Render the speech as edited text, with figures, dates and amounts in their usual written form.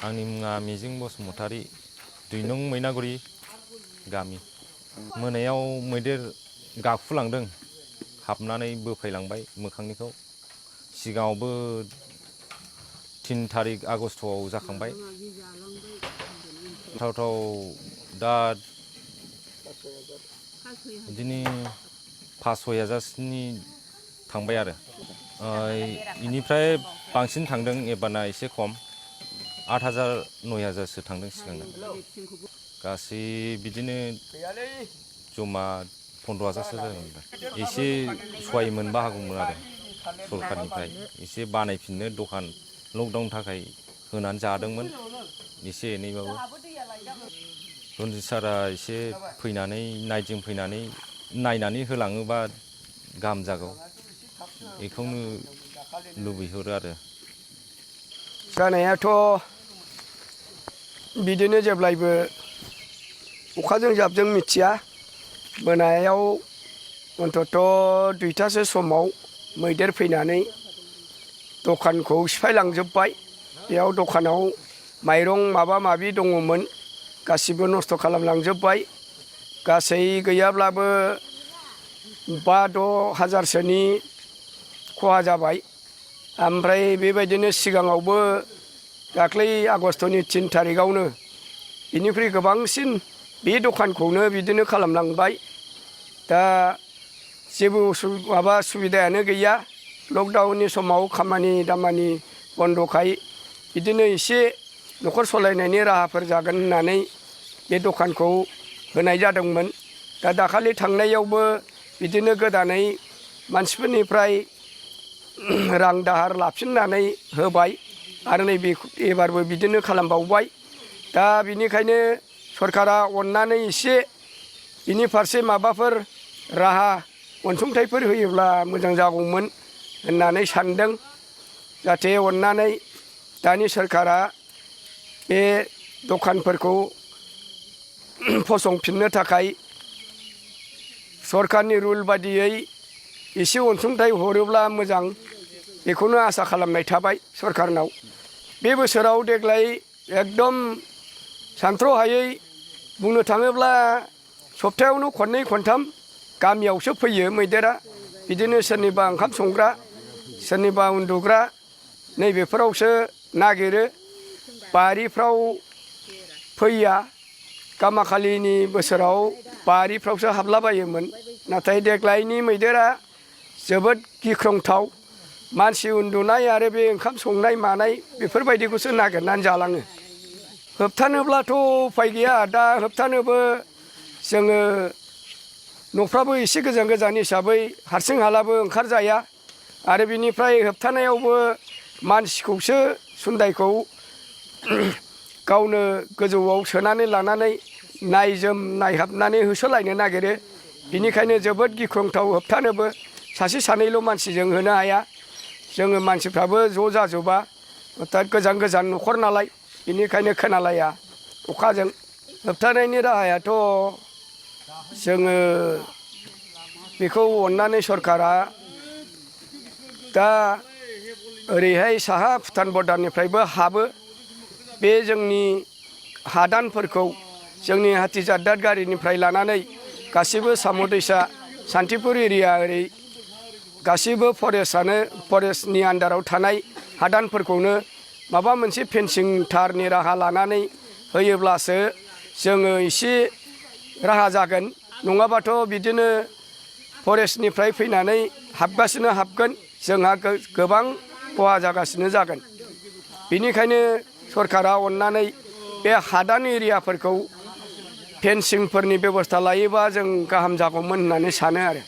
आंनि मुङा मिजिं बसुमतारी 2 नं मैनागुरि गामि। मोनायाव मैदेर गाखुलांदों, हाबनानै बोफायलांबाय मोखांनिखौ। सिगाङावबो 3 तारिख आगस्टआव जाखांबाय। थाव दा बिदिनो 5-6 हाजारसोनि थांबाय आरो। इनिफ्राय बांसिन थांदों, एबारना एसे खम। 8,000-9 हाजारसो थांदों सिगांना। गासै बिदिनो जमा 15 हाजारसो जागोन। एसे सहाय मोनबा हागौमोन आरो सरखारनिफ्राय। एसे बानायफिननो दखान लकडाउननि थाखाय होनानै जादोंमोन एसे एनैबाबो। रनजित सारा एसे फैनानै नायदिंफैनानै नायनानै होलाङोबा गाहाम जागौ, बेखौनो लुबैहरो आरो। जानायाथ' बिदिनो जेब्लायबो अखाजों जाबजों मिथिया। मोनायाव अन्तत 2टासो समाव मैदेर फैनानै दखानखौ सिफायलांजोब्बाय। बेयाव दखानाव माइरं माबा माबि दङमोन, गासिबो नस्थ' खालामलांजोब्बाय। गासै गैयाब्लाबो 5-6 हाजारसोनि खहा जाबाय। ओमफ्राय बेबायदिनो सिगाङावबो दाख्लै आगस्टनि 3 तारिखआवनो बेनिख्रुइ गोबांसिन बे दखानखौनो बिदिनो खालामलांबाय। दा जेबो सुबिदायानो गैया। लकडाउननि समाव खामानि दामानि बन्दखाय बिदिनो एसे न'खर सालायनायनि राहाफोर जागोन होननानै बे दखानखौ होनाय जादोंमोन। दा दाखालि थांनायावबो बिदिनो गोदानै मानसिफोरनिफ्राय रां दाहार लाफिननानै होबाय आरो नैबे एबारबो बिदिनो खालामबावबाय। दा बिनिखायनो सरकारा अननानै एसे बिनि फारसे माबाफोर राहा अनसुंथाइफोर होयोब्ला मोजां जागौमोन होननानै सानदों। जाहाथे अननानै दानि सरकारा बे दखानफोरखौ फसंफिननो थाखाय सरकारनि रुल बादियै एसे अनसुंथाइ हरोब्ला मोजां, बेखौनो आसा खालामनाय थाबाय सरकारनाव। बे बोसोराव देग्लाय एकदम सानथ्र'हायै, बुंनो थाङोब्ला सप्तायावनो 2-3 गामियावसो फैयो मैदेरा। बिदिनो सोरनिबा ओंखाम संग्रा, सोरनिबा उन्दुग्रा नैबेफोरावसो नागिरो, बारिफ्राव फैया। गामाखालिनि बोसोराव बारिफ्रावसो हाबलाबायोमोन। नाथाय देग्लायनि मैदेरा जोबोद गिख्रंथाव। मानसि उन्दुनाय आरो बे ओंखाम संनाय मानाय बेफोरबायदिखौसो नागिरनानै जालाङो। होबथानोब्लाथ' उफाय गैया। दा होबथानोबो जोङो न'फ्राबो एसे गोजान गोजान हिसाबै हारसिं हालाबो ओंखारजाया। आरो बिनिफ्राय होबथानायावबो मानसिखौसो सुन्दायखौ गावनो गोजौआव सोनानै लानानै नायजोम नायहाबनानै होसोलायनो नागिरो। बिनिखायनो जोबोद गिख्रंथाव। होबथानोबो सासे सानैल' मानसिजों होनो हाया। जोङो मानसिफ्राबो ज' जाजोबा, अर्थात गोजान गोजान न'खर नालाय, बिनिखायनो खोनालाया अखाजों। होबथानायनि राहायाथ' जोङो बेखौ अननानै सरकारा दा ओरैहाय साहा भुटान बर्डारनिफ्रायबो हाबो। बे जोंनि हादानफोरखौ जोंनि हाथिजार दादगारिनिफ्राय लानानै गासिबो साम' दैसा सान्थिपुर एरिया ओरै गासिबो फरेस्टनि आन्दाराव थानाय हादानफोरखौनो माबा मोनसे फेन्सिं थारनि राहा लानानै होयोब्लासो जोङो एसे राहा जागोन। नङाबाथ' बिदिनो फरेस्टनिफ्राय फैनानै हाबगोन, जोंहा गोबां खहा जागासिनो जागोन। बिनिखायनो सरकारा अननानै बे हादान एरियाफोरखौ फेन्सिंफोरनि बेबस्था लायोबा जों गाहाम जागौमोन होननानै सानो आरो।